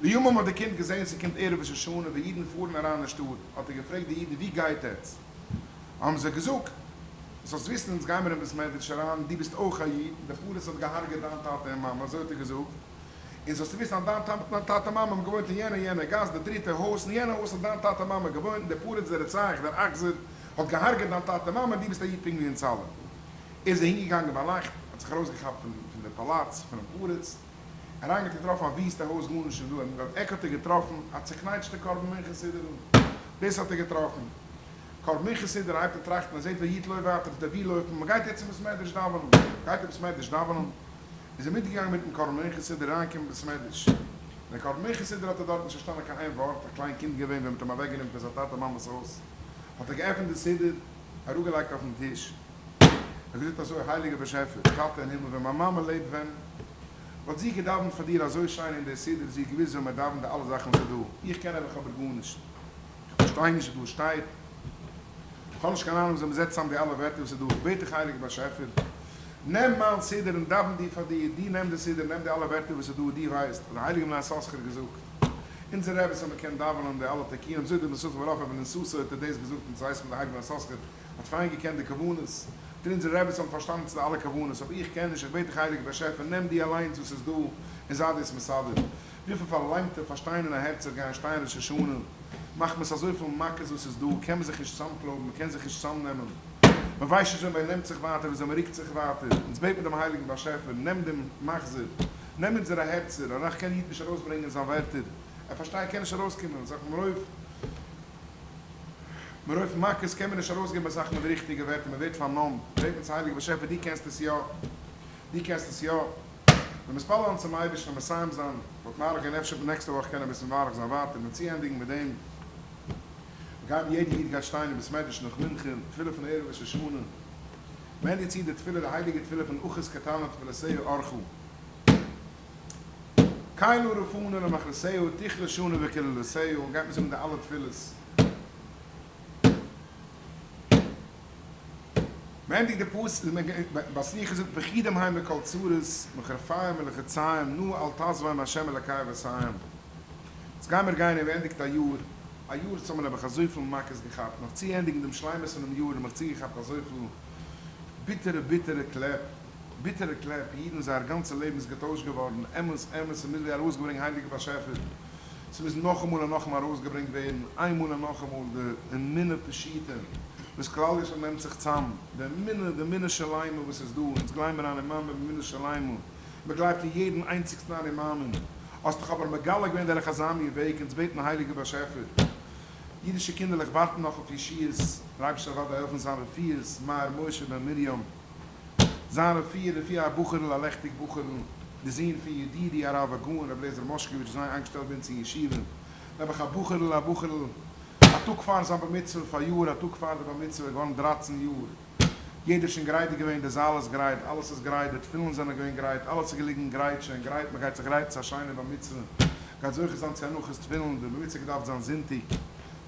לימים האט די קינד געזען ס'קומט ערב ראש השנה ווי אידן פארן אריין אין שטאט, האט ער געפרעגט די אידן ווי גייט עטץ? האבן זיי געזאגט, זאלסט וויסן אונז גיימער אין בית מדרש אריין, דו ביסט אויך א איד, און דער פריץ האט געהארגעט דיין טאטע און מאמע, אזוי האט ער געזאגט, און זאלסטו וויסן אז דיין טאטע מאמע האבן געוואוינט אין יענע יענע גאס, די דריטע הויז, אין יענע הויז האט דיין טאטע מאמע געוואוינט, און דער פריץ דער רוצח דער אכזר האט געהארגעט דיין טאטע מאמע, און דו ביסט א איד פונקט ווי אונז אלע. ער איז אהינגעגאנגען ביינאכט, האט זיך ארויסגעכאפט פון פון די פאלאץ פונעם פריץ, אריינגעהאט געטראפן א וויסטע הויז גארנישט איז דא, אין דער עק האט ער געטראפן א צוקנייטשטע קרבן מנחה סידור'ל, דאס האט ער געטראפן, קרבן מנחה סידור, הייבט אן טראכטן, ער זעט ווי א איד לויפט ווייטער, דער ווי לויפט מען, מען גייט יעצט אין בית מדרש דאווענען, גייט אין בית מדרש דאווענען, איז ער מיטגעגאנגען מיטן קרבן מנחה סידור אריינגעקומען בית מדרש. דער קרבן מנחה סידור האט ער דארט נישט פארשטאנען קיין איין ווארט, א קליין קינד געווען ווען מ'האט אים אוועקגענומען פון זיין טאטע מאמע'ס הויז, האט ער געעפנט די סידור, אראפגעלייגט אויפן טיש, ער האט געזאגט אזוי, הייליגער באשעפער, טאטע אין הימל, ווען מיין מאמע לעבט ווען, וואלט זי געדאווענט פאר דיר אזוי שיין אין די סידור, זי האט געוואוסט ווען מען דאווענט די אלע זאכן וואס איז דא, איך קען נעבעך אבער גארנישט, איך פארשטיי נישט וואס דא שטייט, איך האב נישט קיין אהנונג וויאזוי מ'זעצט צאם די אלע ווערטער וואס איז דא, איך בעט דיך הייליגער באשעפער, נעם מיין סידור און דאווען דיר פאר דיר, דו נעם די סידור, נעם די אלע ווערטער וואס איז דא, דו ווייסט, האט דער הייליגער בני יששכר געזאגט, אונזער רבי'ס האבן געקענט דאווענען די אלע תיקונים, זאגט דער מסכת ברכה ווען אין סוסו האט ער דאס געזאגט אונז ווייסט מען דער הייליגער בני יששכר האט פיין געקענט די כוונות, דער אונזערע רבי'ס האבן פארשטאנען צו די אלע כוונות, אבער איך קען נישט, איך בעט דיך הייליגער באשעפער, נעם דו אליינס וואס איז דא און זיי דאס מסדר. וויפיל פארליימטע פארשטיינערנע הערצער גייען שטיין ראש השנה, מחמת אזויפיל מכות וואס איז דא, קען מען זיך נישט צאמקלויבן, מען קען זיך נישט צאמנעמען, מען ווייסט נישט ווען מען נעמט זיך ווייטער, וויאזוי מען רוקט זיך ווייטער, אונז בעט מיר דעם הייליגן באשעפער, נעם דעם מחזור, נעם אונזערע הערצער, אנאך קען איד נישט ארויסברענגען זיין ווערטער, ער פארשטייט קען נישט ארויסקומען, זאך מרוב מרוב מכות קען מען נישט ארויסגעבן אסאך מאל די ריכטיגע ווערטער, מען ווערט פארנומט, בעט מען צום הייליגן באשעפער, דו קענסט עס יא, דו קענסט עס יא. ווען מתפלל זיין צום אייבערשטן און מסיים זיין, וואלט מאריך געווען אפשר נעקסטע וואך קענען אביסל מאריך זיין ווייטער און צוענדיגן מיט דעם, גייען יעדע איד גייט שטיין אין בית מדרש נאך מנחה, תפילה פון ערב ראש השנה, מען ענדיגט צו די תפילה די הייליגע תפילה פון אחות קטנה תפילותיה ארכה, קל רפאנו למחלתיה תכלה שנה וקללותיה, גייט מען זאגן די אלע תפילות. מען ענדיגט די פסוק, ביי סליחות זאגט פחודים הם מכל צרות, מחרפים ולחציהם, נא אל תעזבם ה' אלקי אבותיהם. יעצט גיימיר גיין און ענדיגט א יאר, א יאר וואס האבן נעבעך אזויפיל מכות געכאפט, נאך צו ענדיגן דעם שלימות פונעם יאר האבן מיר צוגעכאפט אזויפיל ביטערע ביטערע קלעפ, ביטערע קלעפ, אידן זייער גאנצע לעבן איז געטוישט געווארן, אמת אמת ס'מוז ווי ארויסגעברענגט הייליגער באשעפער, ס'מוז נאכאמאל און נאכאמאל ארויסגעברענגט ווערן, איינמאל און נאכאמאל, די אמונה פשוטה וואס כלל ישראל נעמט זיך צאם, די אמונה, די אמונה שלימה וואס איז דא, אונז גלייבן מיר אני מאמין באמונה שלימה, מען גלייבט אין יעדן איינציגסטן אני מאמין, האסט דיך אבער מגלה געווען דורך אזא מין וועג, אונז בעטן הייליגער באשעפער, אידישע קינדערלעך ווארטן נאך אויף ישועות, דער אייבערשטער זאל אוודאי העלפן זיין רפואות, מאיר משה בן מרים, זיין רפואה רפואה א בחור'ל א לעכטיג בחור'ל, די זון פון ידידי הרב הגאון רבי אליעזר מאשקאוויטש זיין איינגעשטעלט ביי אונז אין ישיבה, נעבעך א בחור'ל א בחור'ל, א טאג פאר זיין בר מצוה, פאריאר א טאג פאר די בר מצוה, געווארן דרייצן יאר, יעדער איז שוין גרייט געווען, די זאל איז גרייט, אלעס איז גרייט, די תפילין זענען געווען גרייט, אלעס איז געליגן גרייט שוין גרייט, מען גייט זיך גרייטן צו א שיינע בר מצוה, גייט זוכה זיין צו הנחת תפילין, די בר מצוה געדארפט זיין זונטאג, דאס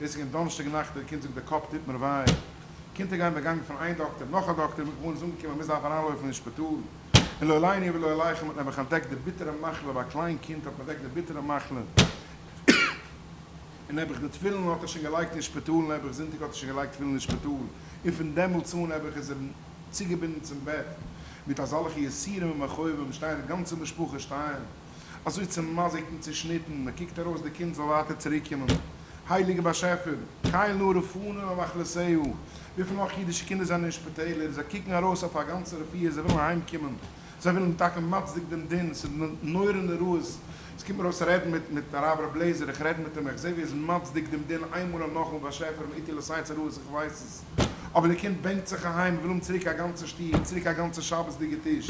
איז געווען דאנערשטאג נאכט, דער קינד זאגט די קאפ טוט מיר וויי, קינד איז געווען באגאנגען פון איין דאקטער נאך א דאקטער, מ'איז אנגעקומען מ'מוז דארף אריינלויפן אין שפיטאל, און לא עלינו ולא עליכם האט נעבעך אנטדעקט די ביטערע מחלה, ביי א קליין קינד האט מען אנטדעקט די ביטערע מחלה, און נעבעך די תפילין האט ער שוין געלייגט אין שפיטאל, נעבעך זונטאג האט ער שוין געלייגט תפילין אין שפיטאל, און פון דעמאלטס אן נעבעך איז ער צוגעבינדן צום בעט, מיט אזאלכע יסורים און מכאובים שטייען די גאנצע משפחה שטייען אזוי צעמזיקט און צעשניטן, מען קוקט ארויס די קינד זאל ווייטער צוריק קומען, הייליגער באשעפער, קל נא רפא נא ממחלתיה, וויפיל נאך אידישע קינדער זענען אין שפיטעלער, זיי קוקן ארויס אויף א גאנצע רפואה, זיי ווילן אהיים קומען, זיי ווילן טאקע מצדיק דעם דין, ס'איז נורא נוראות, עס קומט מיר אויס רעדן מיט מיט הרב ר' לעזער, איך רעד מיט אים, איך זע ווי ער איז מצדיק דעם דין איינמאל און נאכאמאל, באשעפער מאתי לא תצא רעות, איך ווייס עס, אבער די קינד בענקט זיך אהיים, וויל האבן צוריק א גאנצע שטוב, צוריק א גאנצע שבת'דיגע טיש,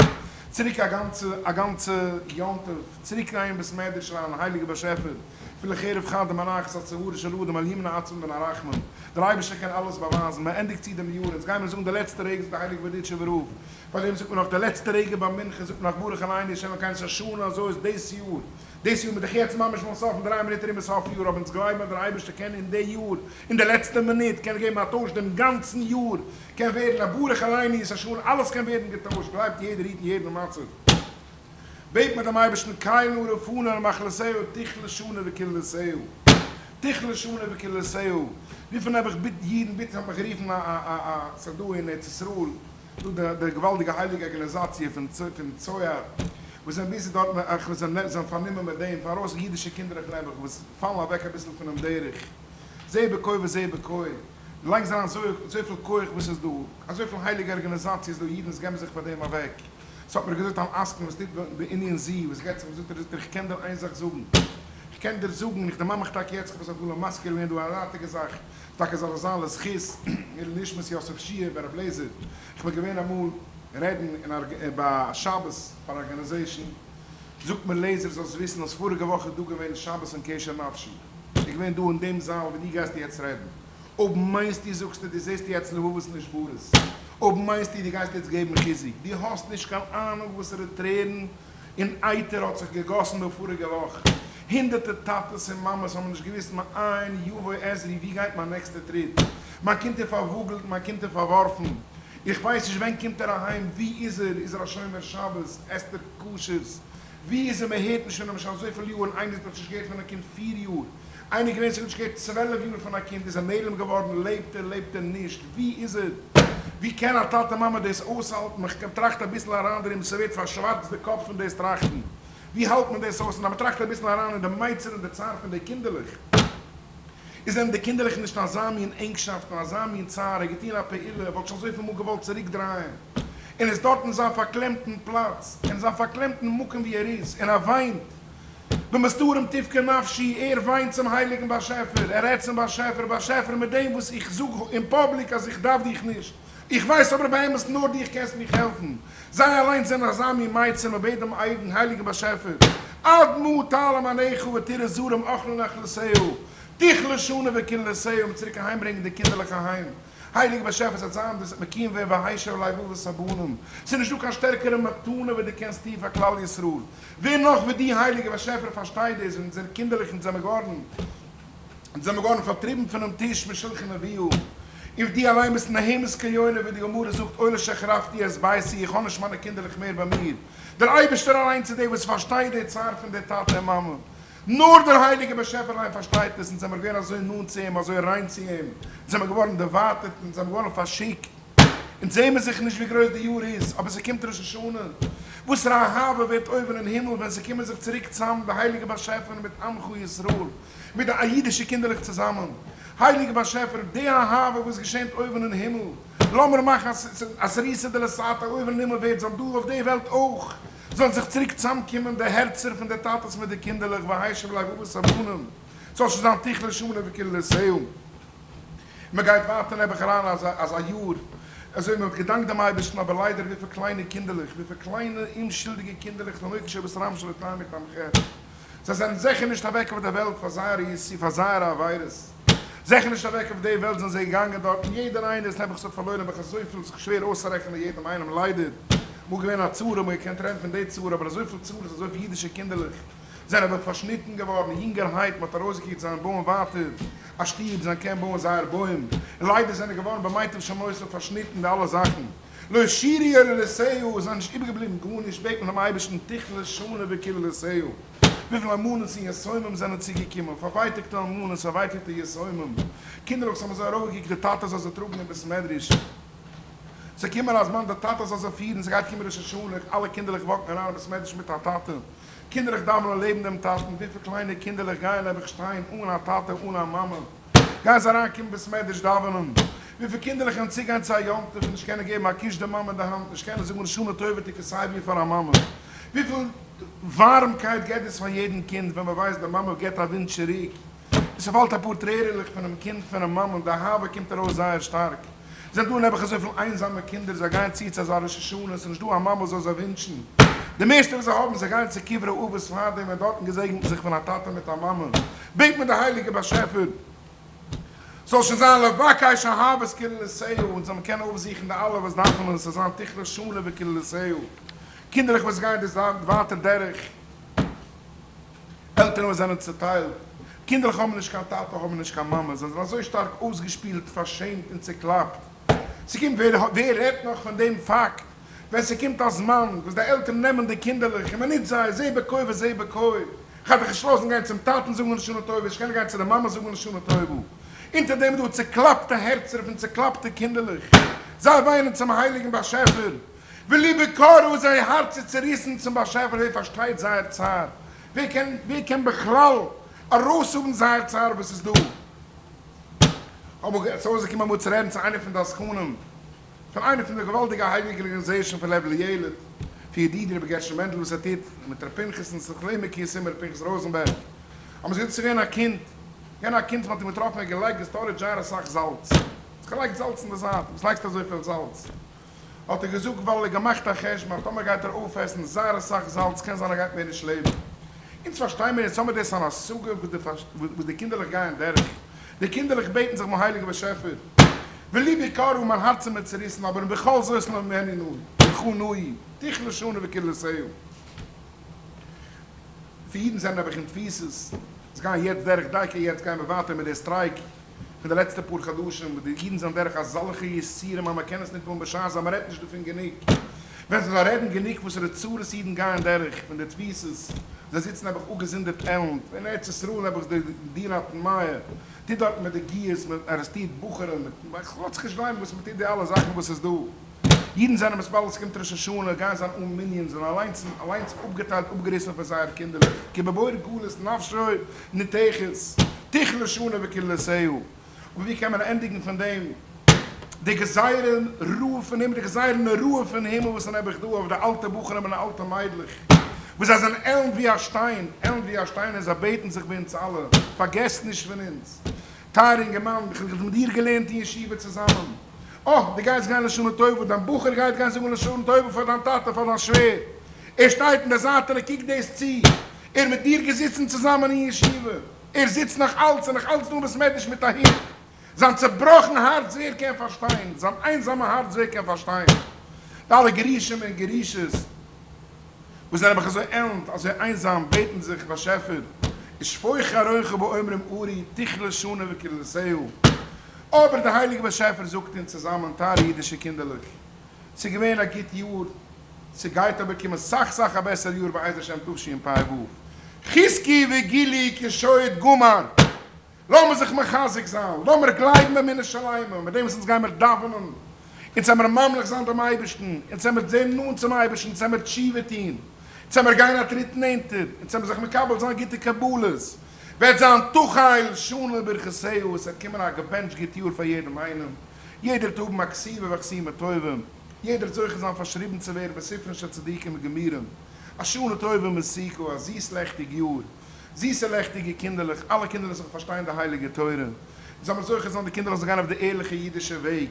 צוריק א גאנצע א גאנצע יום טוב, צוריק גיין אין בית מדרש אריין, הייליגער באשעפער, אפילו חרב חדה מנחת הצווארו של אדם אל ימנע עצמו מן הרחמים, דער אייבערשטער קען אלעס באווייזן, מען ענדיגט צו דעם יאר, אונז גיימיר זאגן די לעצטע רגע זאגט דער הייליגער בארדיטשובער רב, פאר דעם זאגט מען נאך די לעצטע רגע ביי מנחה זאגט מען נאך ברוך עלינו השם אלקינו שהשנה הזאת דאס יאר, דאס יאר מיט די יעצט ממש ביים סוף אין דריי מינוט ארום איז סוף יאר אבער אונז גלייבן אז דער אייבערשטער קען אין די יאר אין די לעצטע מינוט קען געבן א טויש דעם גאנצן יאר קען ווערן א ברוך עלינו את השנה אלעס קען ווערן געטוישט גלייבט יעדער איד אין יעדן מצב בעט מען דעם אייבערשטן קל נא רפא נא ממחלתיה תכלה שנה וקללותיה תכלה שנה וקללותיה וויפיל נעבעך ביט אידן ביטע האט מיך גערופן א א א ס'איז דא אין ארץ ישראל דא די געוואלדיגע הייליגע ארגאניזאציע פון צוהר וואס זענען busy דארט וואס זענען פארנומען מיט דעם פאר ארויס אידישע קינדערלעך נעבעך וואס פאלן אוועק אביסל פונעם דרך זה בכה וזה בכה לייגן זיי אריין אזויפיל כח וואס איז דא אזויפיל הייליגע ארגאניזאציעס דא אידן וואס געבן זיך פאר דעם אוועק ס'האט מיר געזאגט אן עסקן וואס טוט בענין זה וואס געבט זיך זאגט ער זאגט ער איך קען דיר איין זאך זאגן איך קען דיר זאגן איך דערמאן מיך טאקע יעצט איך האב עס אפילו מזכיר געווען דא א זייטיגע זאך טאקע זאל עס זיין לזכות לעילוי נשמת יוסף שיע בן רב לעזער, איך בין געווען אמאל רעדן אין ביי א שבת פאר organization, זאגט מיר לעזער זאלסט וויסן אז פאריגע וואך איז דא געווען שבת אין קשר נפשי, איז געווען דא אין דעם זאל ווי דו גייסט יעצט רעדן, אויב מיינסטו זאגסטו דו זעסט יעצט לבבות נשברות, אויב מיינסטו דו גייסט יעצט געבן חיזוק, דו האסט נישט קיין אהנונג וואסערע טרערן און אייטער האט זיך געגאסן דא פאריגע וואך, הונדערטער טאטעס און מאמעס האבן נישט געוואוסט מאין יבוא עזרי, ווי גייט מיין נעקסטע טריט, מיין קינד איז פארוואגלט, מיין קינד איז פארווארפן, איך ווייס נישט ווען קומט ער אהיים, ווי איז ער, איז ער א שומר שבת, עסט ער כשר'ס, ווי איז ער, מען הערט נישט פון אים שוין אזויפיל יארן, איינער האט נישט געהערט פון א קינד פיר יאר, איינער געווען ס'האט נישט געהערט 12 יאר פון א קינד איז ער נעלם געווארן, לעבט ער לעבט ער נישט, ווי איז ער? ווי קען א טאטע מאמע דאס אויסהאלטן, איך טראכט אביסל אריין דערין ס'ווערט פארשווארצט די קאפ פון דאס טראכטן, ווי האלט מען דאס אויס, און אז מ'טראכט אביסל אריין אין די מיצר און די צער פון די קינדערלעך, איז זענען די קינדערלעך נישט אזא מין ענגשאפט און אזא מין צער, ער האט געטון א פעולה, ער וואלט שוין אזויפיל מאל געוואלט צוריק דרייען, און איז דארט אין זיין פארקלעמטן פלאץ, אין זיין פארקלעמטן מקום ווי ער איז, און ער וויינט. במסתרים תבכה נפשי, ער וויינט צום הייליגן באשעפער, ער רעדט צום באשעפער, באשעפער מיט דעם וואס איך זאג אין public אז איך דארף דיך נישט, איך ווייס אבער באמת נאר דיך קענסט מיך העלפן, זיי אליינס זענען אזא מין מייצר, מען בעט דעם אייגן הייליגן באשעפער, עד מה תעלם עיניך ותראה זרים אוכלים נחלתיה, תכלה שנה וקללותיה, און צוריק אהיימברענגען די קינדערלעך אהיים. הייליגער באשעפער ס'וועט זיין דאס וועט מקוים ווערן והשיב לב אבות הבנים, ס'איז נישטא קיין שטערקערע מתנה ווי דו קענסט טון פאר כלל ישראל, ווער נאך ווי דו הייליגער באשעפער פארשטייט דאס, ווען אונזערע קינדערלעך אונז זעמער געווארן אונז זעמער געווארן פארטריבן פונעם טיש משולחן אביו, און דו אליין ביסט נהמת כיונה ווי די גמרא זאגט עולה שהחרבתי את ביתי איך האב נישט מיינע קינדערלעך מער ביי מיר, דער אייבערשטער אליינס איז דער וואס פארשטייט די צער פון די טאטע און מאמע, נאר דער הייליגער באשעפער אליין פארשטייט עס, אונז זעמיר געווען אזוי נאנט צו אים, אזוי ריין צו אים, אונז זעמיר געווארן דערווייטערט, אונז זעמיר געווארן פארשיקט, אונז זעמיר זיך נישט ווי גרויס די יאר איז, אבער ס'קומט ראש השנה, וואסערע אהבה ווערט אויבן אין הימל ווען ס'קומען זיך צוריק צאם די הייליגע באשעפער מיט עמך ישראל, מיט די אידישע קינדערלעך צוזאמען, הייליגע באשעפער, די אהבה וואס געשענט אויבן אין הימל, לאמיר מאכן אז אתערותא דלתתא אויבן אין הימל ווערט זיין דא אויף די וועלט אויך. זאלן זיך צוריק צאמקומען די הערצער פון די טאטעס מיט די קינדערלעך והשיב לב אבות הבנים, ס'זאל שוין זיין תכלה שנה וקללותיה. מען גייט ווייטער נעבעך אריין אזא אזא יאר, אזוי מען האט געדאנקט דעם אייבערשטן, אבער ליידער וויפיל קליינע קינדערלעך, וויפיל קליינע אומשולדיגע קינדערלעך תינוקות של בית רבן שלא טעמו טעם חטא, זיי זענען זיכער נישט אוועק אויף דער וועלט פאר זייערע יסורים, פאר זייערע עבירות, זיכער נישט אוועק אויף די וועלט זענען זיי געגאנגען דארטן, יעדער איינער איז נעבעך ס'האט פארלוירן נעבעך אזויפיל, ס'איז שווער אויסצורעכענען יעדעם איינעם ליידער, אמאל געווען א צרה, מ'האט געקענט רעדן פון די צרה, אבער אזויפיל צרות, אזויפיל אידישע קינדערלעך זענען נעבעך פארשניטן געווארן, יונגערהייט, מ'האט ארויסגעקוקט זיי בויען ווייטער א שטוב, זיי קען בויען זייער בוים, און ליידער זענען געווארן במיטב שנותם פארשניטן די אלע זאכן. לא השירי אלא לסייעו, עס איז נישט איבערגעבליבן גארנישט, בעט מען דעם אייבערשטן תכלה שנה וקללותיה, וויפיל אלמנות און יתומים זענען צוגעקומען, פארווייטאגטע אלמנות, פארווייטאגטע יתומים, קינדערלעך וואס האבן אזוי ארויפגעקוקט די טאטע זאל זיי טראגן אין בית מדרש, ס'זאל קומען א זמן די טאטע זאל זיי פירן, ס'גייט קומען ראש השנה, אלע קינדערלעך וואקן אריין אין בית מדרש מיט א טאטע, קינדערלעך דאווענען לעבן דעם טאטן, וויפיל קליינע קינדערלעך גייען נעבעך שטיין אן א טאטע אן א מאמע. גייען זיי אריין קומען בית מדרש דאווענען? וויפיל קינדערלעך וועלן צוגיין צו א יום טוב און נישט קענען געבן א קוש די מאמע אין די האנט, נישט קענען זאגן לשנה טובה תכסי ווי פאר א מאמע? וויפיל ווארעמקייט געבט דאס פאר יעדן קינד ווען מען ווייסט די מאמע געבט א וואונטש צוריק, און ס'פאלט אפאר טרערעלעך פונעם קינד פונעם מאמען, די אהבה קומט ארויס זייער שטארק. זענען דא נעבעך אזויפיל איינזאמע קינדער, זיי גייען צו צו אזא ראש השנה, ס'איז נישט דא א מאמע זאל זיי ווינטשן. די מערסטע וואס זיי האבן, זיי גייען צו קברי אבות פארדעם, און דארטן געזעגנט מען זיך פון א טאטע מיט א מאמע. בעט מען די הייליגע באשעפער זאל שוין זיין לבקש אהבת קללותיה, און זאל מען קענען אויפזוכן די אלע וואס דארפן עס, ס'זאל זיין תכלה שנה וקללותיה, קינדערלעך וואס גייען דאס ווייטער דרך, עלטערן וואס זענען צוטיילט, קינדערלעך האבן נישט קיין טאטע האבן נישט קיין מאמע, זיי זענען אזוי שטארק אויסגעשפילט, פארשעמט און צוקלאפט, ס'קומט ווער רעדט נאך פון דעם פאקט ווען ס'קומט א זמן וואס די עלטערן נעמען די קינדערלעך און מ'נוצט זיי זה בכה וזה בכה, כ'גיי דיך נישט לאזן גיין צום טאטן זאגן לשנה טובה, איך קען גיין צו די מאמע זאגן לשנה טובה. אונטער דעם איז דא צוקלאפטע הערצער פון צוקלאפטע קינדערלעך, זיי וויינען צום הייליגן באשעפער, וליבי קרע, זייער הארץ איז צוריסן צום באשעפער, ווער פארשטייט זייער צער? ווער קען ווער קען בכלל ארויסהאבן זייער צער וואס איז דא? האב איך אויסגעקומען אמאל צו רעדן צו איינער פון די עסקנים. פון איינע פון די געוואלדיגע הייליגע organization פון לב לילד, פון ידידי רבי גרשון מענדל וואס ער טוט מיט ר' פנחס און ס'איז לעמער כיסים ר' פנחס ראזענבערג, האבן זיי געזאגט ס'איז געווען א קינד, געווען א קינד מ'האט אים געטראפן ער האט געלייגט די storage זייער אסאך זאלץ, האט געלייגט זאלץ אין די זייט, וואס לייגסטו אזויפיל זאלץ? האט ער געזאגט ווייל ער האט געמאכט א חשבון אז טאמער גייט ער אויפעסן זייער אסאך זאלץ קען זיין ער גייט מער נישט לעבן. אונז פארשטיי מיר אונז האמיר דאס אן השגה וואס די קינדערלעך גייען דורך, די קינדערלעך בעטן זיך ביים הייליגן באשעפער, ולבי קרע מיין הארץ איז מיר צוריסן, אבער ובכל זאת לא ממני נא, ממך נא, תכלה שנה וקללותיה. פון אידן זענען נעבעך אין תפיסות, זיי גייען יעצט דורך דייקא יעצט גייען מיר ווייטער מיט די סטרייק פון די לעצטע פאר חדשים, וואס די אידן זענען דורך אזאלכע יסורים אז מען קען עס נישט ביים בשעת זיין, מען רעדט נישט דערפון גענוג, ווען זיי זאלן רעדן גענוג וואסערע צרות אידן גייען דורך פון די תפיסות, זיי זיצן נעבעך אפגעזונדערט עלנד, אין ארץ ישראל נעבעך די מדינה הטמאה טוט דארטן מיט די גיוס, מען ארעסטירט בחורים, מען לאזט זיך נישט גלייבן וואס מען טוט די אלע זאכן וואס איז דא, אידן זענען מתפלל ס'קומט ראש השנה גייען זיין אן מנין, זענען אליינס אליינס אפגעטיילט אפגעריסן פון זייער קינדערלעך, כי בבור גלות נפשו ניתכת, תכלה שנה וקללותיה. אבער ווי קען מען ענדיגן פון דעם די גזירה רעה פון הימל, די גזירה נוראה פון הימל וואס איז נעבעך דא אויף די אלטע בחורים און אלטע מיידלעך, וואס זיי זענען עלנד ווי א שטיין, עלנד ווי א שטיין, און זיי בעטן זיך ביי אונז אלע, פארגעסט נישט פון אונז, טייערע אינגערמאן, איך האב מיט דיר געלערנט אין ישיבה צוזאמען, אה, דו גייסט גיין לשנה טובה, דיין בחור גייט גיין זאגן לשנה טובה פאר דיין טאטע, פאר דיין שווער, ער שטייט אין די זייט און ער קוקט דאס צו, ער מיט דיר געזיצן צוזאמען אין ישיבה. ער זיצט נאך אלץ און נאך אלץ דא אין בית מדרש מיט א הוט. זיין צעבראכן הארץ ווער קען פארשטיין, זיין איינזאמע הארץ ווער קען פארשטיין. די אלע גרושים און גרושות וואס זענען נעבעך אזוי עלנד, אזוי איינזאם, בעטן זיך, באשעפער, ושפוך ארויך באומרים ארי תכלה שנה וקללותיה. אבער דער הייליגער באשעפער זאגט אונז צוזאמען, טייערע אידישע קינדערלעך, ס'איז געווען א גוט יאר, ס'גייט אבער קומען סאך סאך א בעסער יאר בעזר השם תשפ"ו. חזקי וגילי כשועט גמר! לאמיר זיך מחזק זיין, לאמיר גלייבן באמונה שלימה, מיט דעם וואס אונז גיימיר דאווענען, אונז העמיר ממליך זיין דעם אייבערשטן, אונז העמיר זען נאנט צום אייבערשטן, אונז העמיר תשובה טון, אונז העמיר גיין א טריט נענטער, אונז העמיר זיך מקבל זיין גוטע קבלות, וועט זיין תחל שנה ברכותיה, עס וועט קומען א געבענטשט גוט יאר פאר יעדעם איינעם, יעדער וועט האבן א כתיבה וחתימה טובה. יעדער וועט זוכה זיין פארשריבן צו ווערן בספרן של צדיקים וגמורים. א שנה טובה ומתוקה, א זיס לעכטיג יאר, זיסע לעכטיגע קינדערלעך, אלע קינדערלעך זאלן פארשטיין די הייליגע תורה, און זאל מען זוכה זיין די קינדערלעך זאלן גיין אויף די ערליכע אידישע וועג,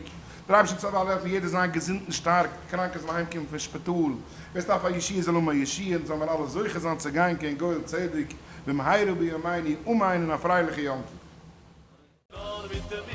דער אייבערשטער זאל העלפן יעדער זיין געזונט און שטארק, די קראנקע זאלן אהיים קומען פון שפיטאל, ווער עס דארף א ישועה זאל האבן א ישועה, און זאלן מיר אלע זוכה זיין צו גיין קיין גואל צדק במהרה בימינו אמן און א פרייליכע יום טוב. נאר מיט.